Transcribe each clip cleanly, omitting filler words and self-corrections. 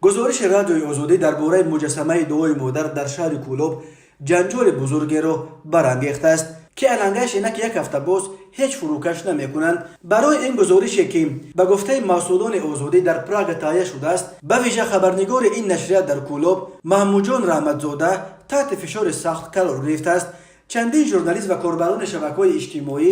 Гузориши Радиои Озодӣ дар бораи муҷассамаи Дуои модар дар шаҳри Кӯлоб ҷанҷоли бузургеро барангехтааст, ки алангааш инак як ҳафта боз ҳеҷ фурӯкаш намекунанд. Барои ин гузорише, ки ба гуфтаи масъулони Озодӣ дар Прага таҳия шудааст, ба вижа хабарнигори ин нашрия дар Кӯлоб Маҳмудҷон Раҳматзода таҳти фишори сахт қарор гирифтааст. Чандин журналист ва корбарони шабакаҳои иҷтимоӣ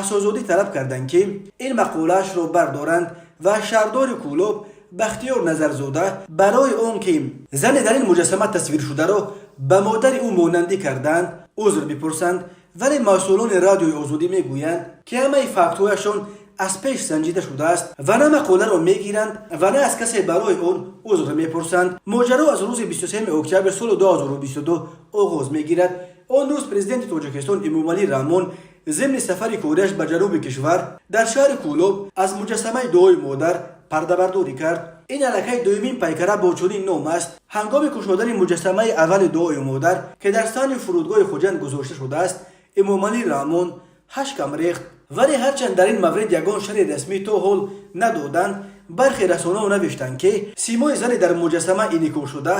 аз Озодӣ талаб карданд, ки ин мақолаашро бардоранд ва шаҳрдори Кӯлоб Бахтиёр Назарзода барои он ки зане дар ин муҷассама тасвиршударо ба модари ӯ монандӣ карданд, узр бипурсанд. Вале масъулони Радиои Озодӣ мегӯянд, ки ҳамаи фактҳояшон аз пеш санҷида шудааст ва на мақоларо мегиранд ва на аз касе барои он узр мепурсанд. Моҷаро аз рӯзи 23 октябр соли 2022 оғоз мегирад. Он рӯз президенти Тоҷикистон Эмомалӣ Раҳмон зимни сафари кориаш ба ҷануби кишвар дар шаҳри Кӯлоб аз муҷассамаи Дуои модар пардабардорӣ кард. Ин аллакай дуюмин пайкара бо чунин ном аст. Ҳангоми кушодани муҷассамаи аввали Дуои модар, ки дар саҳни фурудгоҳи Хуҷанд гузошта шудааст, Эмомалӣ Раҳмон ҳашкам рехт. Вале ҳарчанд дар ин маврид ягон шарҳи расмӣ то ҳол надоданд, бархе расонаҳо навиштанд, ки симои зане дар муҷассама инъикосшуда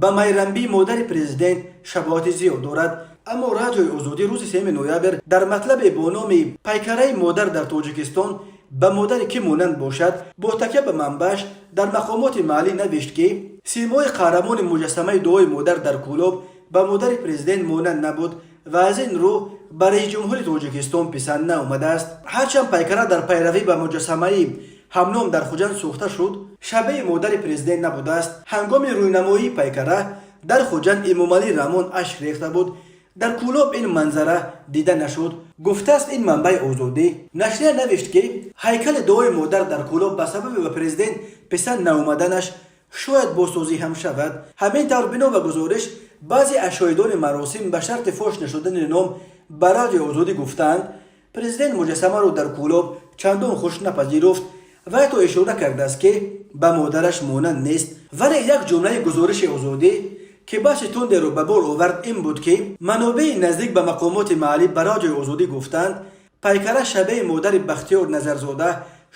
ба Майрамбӣ, модари президент, шабоҳати зиёд дорад. Аммо Радиои Озодӣ рӯзи 3 ноябр дар матлабе бо номи «Пайкараи модар дар Тоҷикистон ба модари кӣ монанд бошад» бо такя ба манбааш дар мақомоти маҳаллӣ навишт, ки симои қаҳрамони муҷассамаи Дуои модар дар Кӯлоб ба модари президент монанд набуд ва аз ин рӯ ба раисҷумҳури Тоҷикистон писанд наомадааст. Ҳарчанд пайкара дар пайравӣ ба муҷассамаи ҳамном дар Хуҷанд сохта шуд, шабеҳи модари президент набудааст. Ҳангоми рӯйнамоии пайкара дар Хуҷанд Эмомалӣ Раҳмон ашк рехта буд. Дар Кӯлоб ин манзара дида нашуд, гуфтааст ин манбаи Озодӣ. Нашрия навишт, ки ҳайкали Дуои модар дар Кӯлоб ба сабаби ба президент писанд наомаданаш шояд бозсозӣ ҳам шавад. Ҳамин тавр, бино ба гузориш, баъзе аз шоҳидони маросим ба шарти фош нашудани ном ба Радиои Озодӣ гуфтаанд, президент муҷассамаро дар Кӯлоб чандон хуш напазируфт ва ҳатто ишора кардааст, ки ба модараш монанд нест. Вале як ҷумлаи гузориши Озодӣ, ки баҳси тундеро ба бор овард, ин буд, ки манобеи наздик ба мақомоти маҳаллӣ ба Радиои Озодӣ гуфтанд, пайкара шабеҳи модари Бахтиёр Назарзода,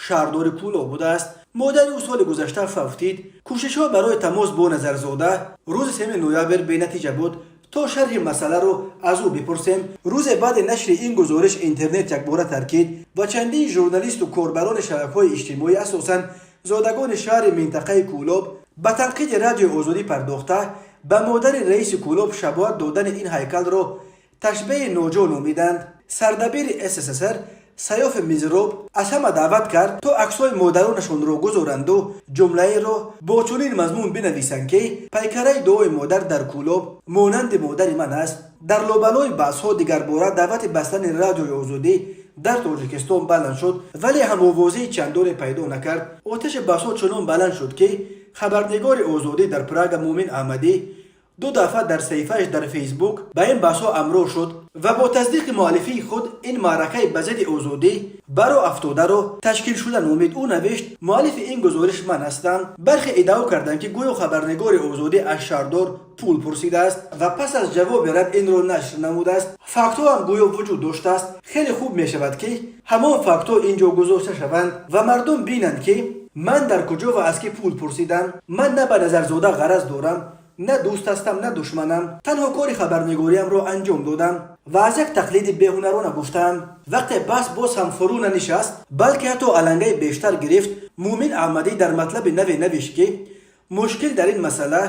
шаҳрдори Кӯлоб будааст. Модари ӯ соли гузашта фавтид. Кӯшишҳо барои тамос бо Назарзода рӯзи 3 ноябр бенатиҷа буд, то шарҳи масъаларо аз ӯ бипурсем. Рӯзе баъди нашри ин гузориш интернет якбора таркид ва чандин журналисту корбарони шабакаҳои иҷтимоӣ, асосан зодагони шаҳри минтақаи Кӯлоб, ба танқиди Радиои Озодӣ пардохта, ба модари раиси Кӯлоб шабоҳат додани ин ҳайкалро ташбеҳи ноҷо номиданд. Сардабири СССР Саёфи Мизроб аз ҳама даъват кард, то аксҳои модаронашонро гузоранду ҷумлаеро бо чунин мазмун бинависанд, ки пайкараи Дуои модар дар Кӯлоб монанди модари ман аст. Дар лобалои баҳсҳо дигарбора даъвати бастани Радиои Озодӣ дар Тоҷикистон баланд шуд, вале ҳамовозии чандоне пайдо накард. Оташи баҳсҳо чунон баланд шуд, ки хабарнигори Озодӣ дар Прага Муъмин Аҳмадӣ ду дафъа дар саҳифааш дар Фейсбук ба ин баҳсҳо ҳамроҳ шуд ва бо тасдиқи муаллифии худ ин маъракаи ба зидди Озодӣ баро афтодаро ташкилшуда номид. Ӯ навишт: «Муаллифи ин гузориш ман ҳастам». Бархе иддао карданд, ки гӯё хабарнигори Озодӣ аз шаҳрдор пул пурсидааст ва пас аз ҷавоби рад инро нашр намудааст. Фактҳо ҳам гӯё вуҷуд доштааст. Хеле хуб мешавад, ки ҳамон фактҳо ин ҷо гузошта шаванд ва мардум бинанд, ки ман дар куҷо ва аз кӣ пул пурсидам. Ман на ба Назарзода ғараз дорам, на дӯст ҳастам, на душманам. Танҳо кори хабарнигориамро анҷом додам ва аз як тақлиди беҳунарона гуфтаам. Вақте баҳс боз ҳам фурӯ нанишаст, балки ҳатто алангаи бештар гирифт, Муъмин Аҳмадӣ дар матлаби наве навишт, ки мушкил дар ин масъала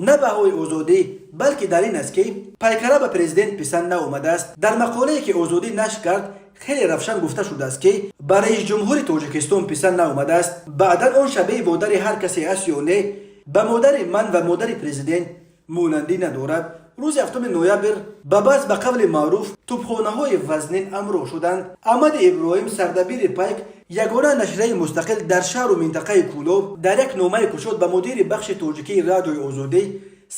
на баҳои Озодӣ, балки дар ин аст, ки пайкара ба президент писанд наомадааст. Дар мақолае, ки Озодӣ нашр кард, хеле равшан гуфта шудааст, ки ба раисҷумҳури Тоҷикистон писанд наомадааст. Баъдан он шабеҳи модари ҳар касе аст ё не, ба модари ман ва модари президент монандӣ надорад. Рӯзи 7 ноябр ба баҳс, ба қавли маъруф, тӯбхонаҳои вазнин ҳамроҳ шуданд. Аҳмади Иброҳим, сардабири Пайк, ягона нашрияи мустақил дар шаҳру минтақаи Кӯлоб, дар як номаи кушод ба мудири бахши тоҷикии Радиои Озодӣ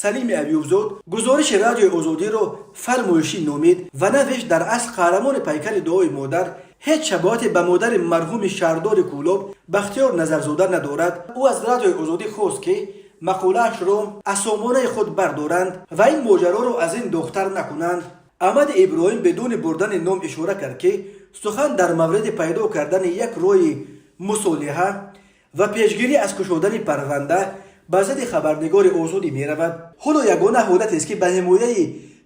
Салими Аюбзод гузориши Радиои Озодиро фармоишӣ номид ва навишт: дар асл қаҳрамони пайкари Дуои модар ҳеҷ шабоҳате ба модари марҳуми шаҳрдори Кӯлоб Бахтиёр Назарзода надорад. Ӯ аз Радиои Озодӣ хост, ки мақолаашро аз сомонаи худ бардоранд ва ин моҷароро аз ин доғтар накунанд. Аҳмади Иброҳим бидуни бурдани ном ишора кард, ки сухан дар мавриди пайдо кардани як роҳи мусолиҳа ва пешгирӣ аз кушодани парванда Ба зидди хабарнигори Озодӣ меравад. Ҳоло ягона ҳолатест, ки ба ҳимояи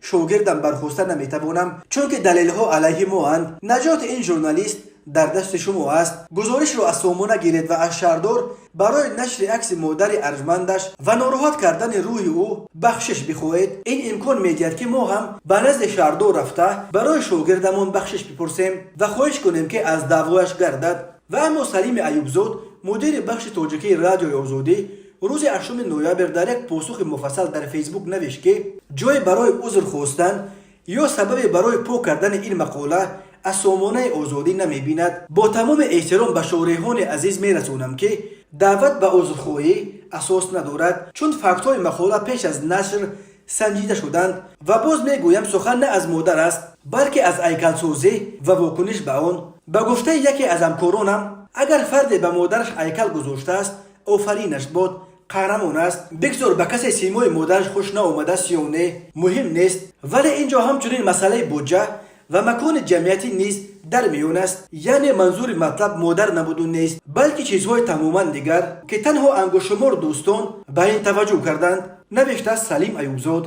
шогирдам бархоста наметавонам, чунки далелҳо алайҳи моанд. Наҷоти ин журналист дар дасти шумо аст. Гузоришро аз сомона гиред ва аз шаҳрдор барои нашри акси модари арҷмандаш ва нороҳат кардани рӯҳи ӯ бахшиш бихоҳед. Ин имкон медиҳад, ки мо ҳам ба назди шаҳрдор рафта, барои шогирдамон бахшиш бипурсем ва хоҳиш кунем, ки аз даъвояш гардад. Ва аммо Салими Аюбзод, мудири бахши тоҷикии Радиои Озодӣ, рӯзи 8 ноябр дар як посухи муфассал дар Фейсбук навишт, ки ҷое барои узр хостан ё сабабе барои пок кардани ин мақола аз сомонаи Озодӣ намебинад. Бо тамоми эҳтиром ба шореҳони азиз мерасонам, ки даъват ба узрхоҳӣ асос надорад, чун фактҳои мақола пеш аз нашр санҷида шуданд. Ва боз мегӯям, сухан на аз модар аст, балки аз ҳайкалсозӣ ва вокуниш ба он. Ба гуфтаи яке аз ҳамкоронам, агар фарде ба модараш ҳайкал гузоштааст, офаринаш бод, қаҳрамон аст. Бигзор ба касе симои модараш хуш наомадааст ё не, муҳим нест. Вале ин ҷо ҳамчунин масъалаи буҷа ва макони ҷамъиятӣ низ дар миён аст. Яъне манзури матлаб модар набуду нест, балки чизҳои тамоман дигар, ки танҳо ангуштшумор дӯстон ба ин таваҷҷӯҳ карданд, навиштааст Салим Аюбзод.